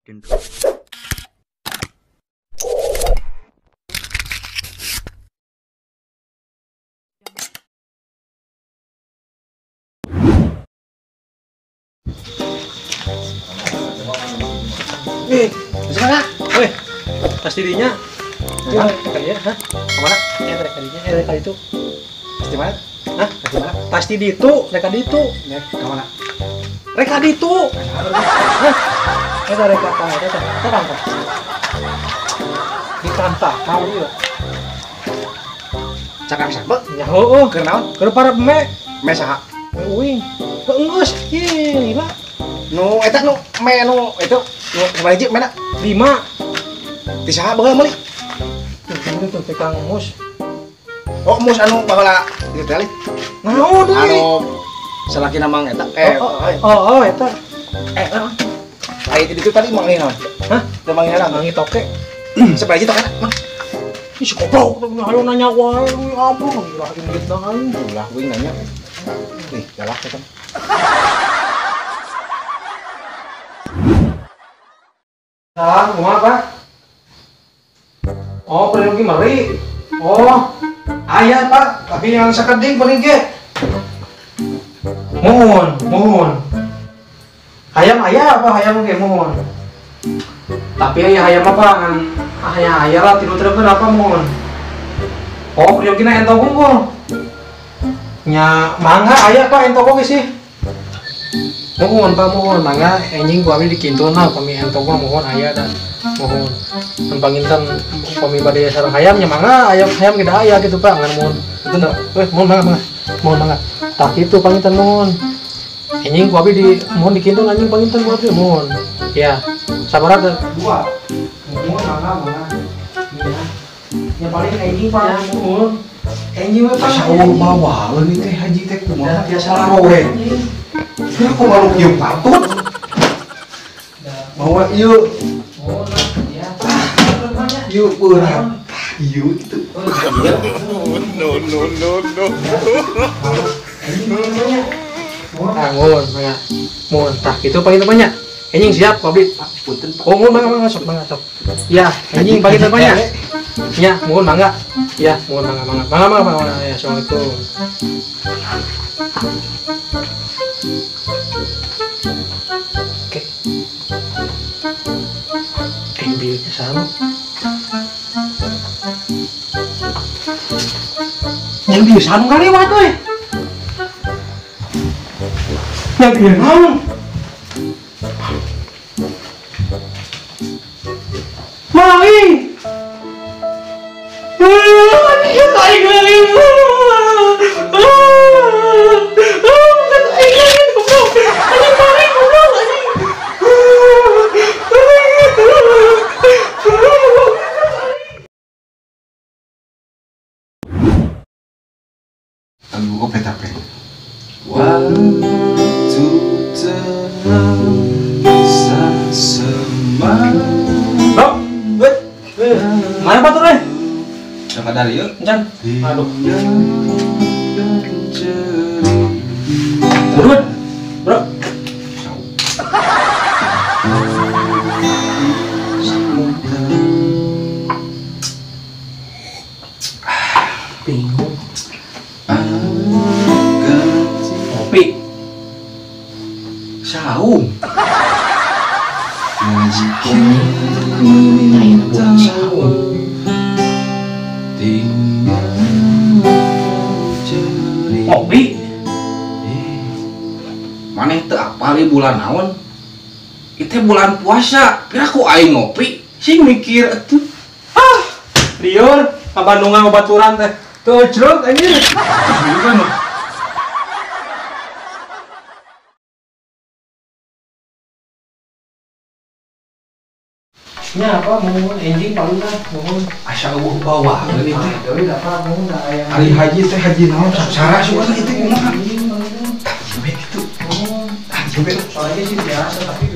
Mana? Weh, pasti dinya. Hah? Hah? Kemana? Ya, mereka dinya, mereka itu. Pasti mana? Hah? Pasti mana? Pasti di itu, mereka di itu. Kemana? Mereka di itu. Hah? Mereka mereka mereka mereka. Di kanta, tahu ya. Cakap siapa? Ya, oh, kenal? Keur para me, me saha? Me uing. Geus, ieu lila. Nu eta nu me nu itu nu sabaraha hiji mena? 5. Ti saha baheula meuli? Tuh tuh teh Kang Mus. Oh, Mus anu baheula ieu teh. Naon deui? Anu salakina mang eta. Oh, eta. Aya di ditu tadi mang naon? Hah? Teu mang naon? Mangi toke. Sabaraha hiji tokena, Mang? Ih, si goblok hayo nanya wae, ampun ulah indit aing. Ulah uing nanya. Ih, galak eta. Salam, kumaha, Pak? Oh, pergi meri. Oh, aya, Pak. Tapi yang sakeding paling ge. Mohon, mohon. Hayam aya apa hayam ge mohon. Tapi aya hayam apa ngan aya aya lah tilu truk apa mohon. Oh, pergi na ento unggul. Nya mangga aya Pak ento ge sih. Mohon Pak, mohon mangga enjing ku abdi dikintuna pami ento mah mohon aya da. Mohon. Mun panginten pami bade sareng hayam nya mangga ayam hayam ge da aya kitu Pak ngan mohon. Betul. Weh, mohon mangga mangga. Mohon mangga. Tah kitu panginten mohon. Enjing ku abdi di mohon dikintun anjing panginten ku abdi mohon. Ya, sabaraha teh? Dua. Mohon mangga mangga. Ya. Nya paling enjing Pak mohon. Enjing we Pak. Saur bawaeun teh haji teh kumaha? Biasa lah we. Kenapa malu ieu patut? Bawa ieu. Ieu berat. Ieu itu. No no no no. Mohon, mangga. Mohon tah kitu panginten banyak. Enjing siap ku abdi. Punten Pak. Oh, mohon mangga mangga sok mangga sok. Ya, enjing panginten banyak. Ya, mohon mangga. Ya, mohon mangga mangga. Mangga mangga mangga. Ya, assalamualaikum. Oke. Ambilnya sama. Yang di sana kali waduh. Yang di naon? Maling. Lagu OPTP. Waktu telah semangat. Bro, weh, mana batur eh? Jangan dari yuk. Encan. Aduh. Bro, bro. Bingung. Kopi. Saung. Buat saung. Kopi. Maneh teu apal ieu bulan naon? Itu bulan puasa. Kira ku aing ngopi, sing mikir atuh. Ah, liur, ka Bandungan babaturan teh. Teu jrot anjir. Nya apa mohon enjing paling lah mohon asa eueuh bawaeun ieu teh. Deui da apa mohon da aya. Ari haji teh haji naon sangsara sugan ieu teh kumaha? Tah we kitu. Mohon. Tah we. Soalnya sih biasa tapi